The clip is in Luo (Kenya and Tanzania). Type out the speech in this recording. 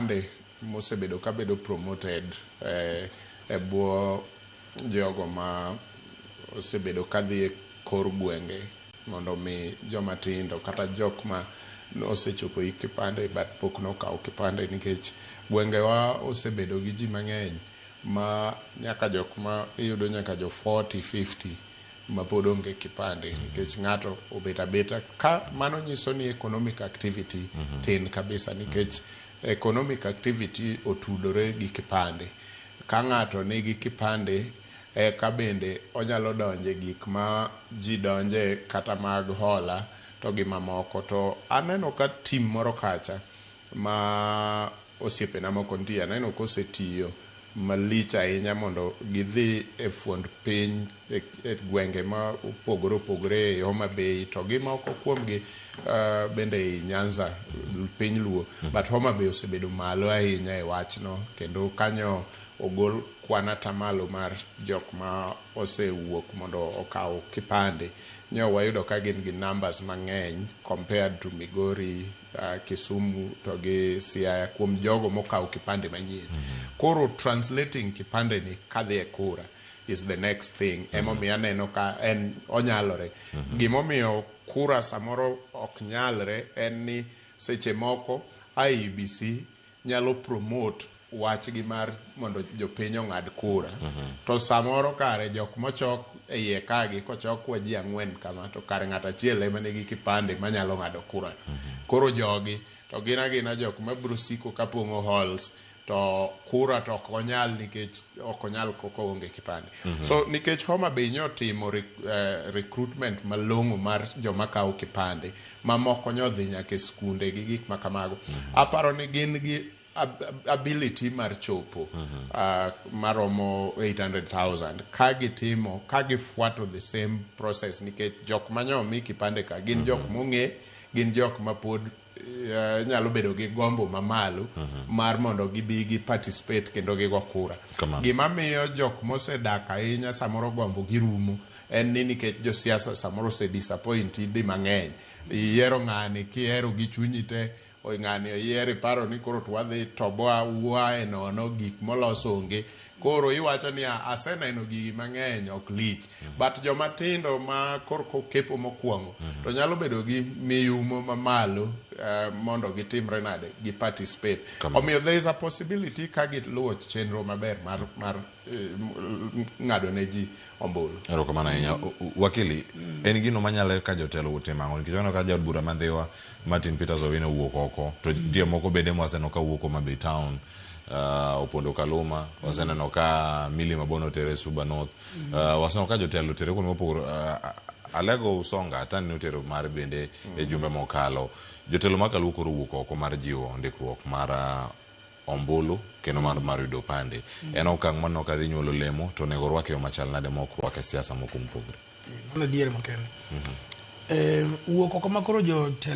Kipande mosebedo kabedo promoted e bwo jogo ma osebedo kadhi e kor gwenge mondo mi joma tindo kata jok ma osechopo hik kipande but pok nokawo kipande, nikech gwengewa osebedo gi ji mang'eny ma nyaka jok ma iyudo nyaka jo 40, 50 ma pod onge kipande, nikech ng'ato obet abeta ka. Mano nyiso ni economic activity tin kabisa, nikech economic activity otudore gi kipande. Ka ng'ato nigi kipande, eka bende onyalo donje gik ma ji donje kata mag hola to gi mamoko. To aneno ka team moro kacha ma osiepena moko nitie, aneno kosetiyo malich ahinya mondo gidhi e fuond piny e gwenge ma opogore opogore e Homa Bay to gi moko kuomgi bende ei Nyanza, piny Luo, but Homa Bay osebedo malo ahinya e wachno, kendo kanyo ogol kwan atamalo mar jok ma osewuok mondo okaw kipande. Nyo wayudo ka gin gi numbers mang'eny compared to Migori, Kisumu to gi Siaya kuom jogo mokawo kipande manyien. Koro translating kipande ni kadhi e kura is the next thing. Emomiyo aneno ka en onyalore. Gimomiyo kura samoro ok nyalre en ni seche moko IEBC nyalo promote wachgi mar mondo jopiny ong'ad kura, to samoro kare jok mochok e iye kagi kochokwa ji ang'wen kama, to kare ng'ato achiel ema nigi kipande manyalo ng'ado kura. Koro jogi to gin agina jok mabiro siko kapong'o halls, to kura to ok onyal, nikech ok onyal koko onge kipande. So nikech Homa Bay nyotimo recruitment malong'o mar joma kawo kipande, mamoko nyodhi nyaka e skunde gi gik ma kamago, aparo ni gin gi ability mar chopo maromo 800,000 ka gitimo, ka gifuato the same process, nikech jok manyo mi kipande ka gin jok mong'e, gin jok ma pod nyalo bedo gi gombo mamalo mar mondo gibi gi participate kendo gigo kura. Kamano. Gima miyo jok mosedak ahinya samoro gombo girumo en ni nikech josiasa samoro ose disappoint di mang'eny. Iyiero ng'ani kihero gi chunyi te, oi ng'ani oyier, iparo ni koro to wadhi to boa e nono, gik molos onge. Koro iwacho ni aseneno gigi mang'eny, ok lich. But joma tindo ma korka okepo mokwongo to nyalo bedo gi miyumo mamalo mondo gitimre nade, gi participate. Kamano. Omiyo there is a possibility ka giluwo chenro maber mar ng'ado ne ji ombulu. Erokamano ahinya. Wakili, en gino manyalo ka jotelo otimo ang'o? Nikech waneno ka jaod bura ma Ndhiwa, Martin Peters Owino, owuok oko, to nitie moko bende mwaseneno ka wuok Homa Bay Town, Opondo Kaluma, waseneno ka Millie Mabono otere Suba North, waseneno ka jotelo otere kuonde mopogore. Alego Usonga Atani notero mare bende e jumbe mokalo. Jotelo ma Kaluo koro owuok oko mar jiwo ndikruok mar ombulu kendo mar yudo opande. En okang' maneno ka dhi nyuolo lemo, to onego rwake e yo machal nade ma ok rwake siasa moko mopogore? Mano adier makende. Wuok oko ma koro jotelo